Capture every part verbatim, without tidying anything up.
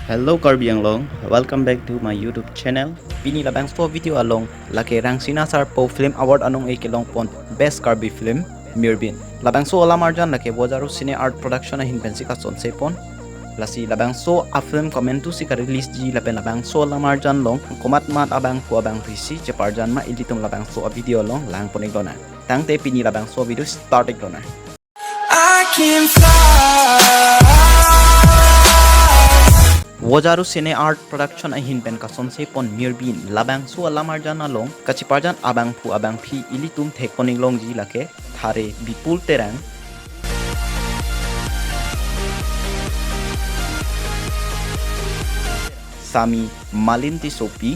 Hello Karbi Anglong, welcome back to my YouTube channel. Pini labangso video along lake Rangsina Sarpo Film Award anong-e kelongpon Best Karbi Film Mirbin. Labangso alam arjan lake Vojaru Cine Art Production ahin pensi kasonsepon. Lasi labangso a-film komantusi ka-release ji lapen labangso alam arjan along komatmat abangphu abangphisi cheparjan ma ilitum labangso a-video along langpon-ik lonang. Tangte pini labangso video start-ik lonang. I can fly. Vojaru Cine Art Production ahin pen kasonsepon Mirbin labangso alam arjan along kacheparjan abangphu abangphi ilitum thekpon-ik longji lake Thare Bipul Terang, Sami Malin Tissopi,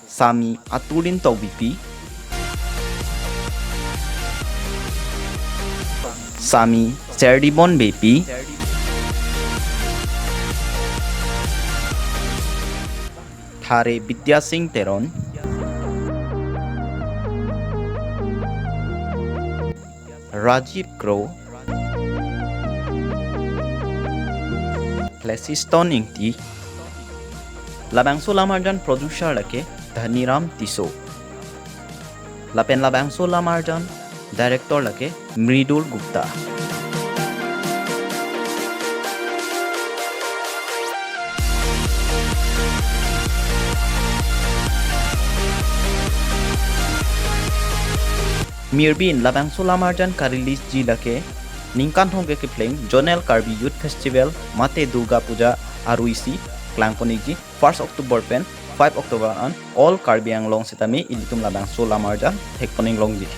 Sami Aturin Tokbipi, Sami Serdimon Beypi, Thare Bidya Sing Teron, Rajiv Kro, Cleiston Ingti. Labangso alam arjan producer lake Dhaniram Tisso. Lapen labangso alam arjan director lake Mridul Gupta. Mirbin labangso alam arjan ka-release ji lake ningkan thomkep kephleng Zonal Karbi Youth Festival mate Durga Puja aruisi klangpon-ikji, first October pen five October an all Karbi Anglong sitame ilitum labangso alam arjan thekpon-ik longji.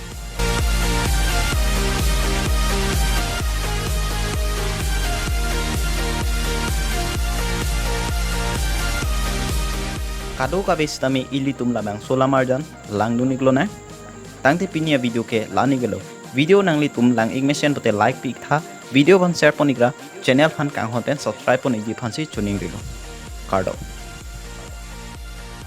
Kadokave sitame ilitum labangso alam arjan langdun-ik lonang. Tangte pini a-video ke la-an-ik lo. Video nanglitum lang-ik mesen pulote like pi-ik tha. Video aphan share pon-ik ra, channel aphan kanghon pen subscribe pon-ikji aphansi choningrilo. Kardom.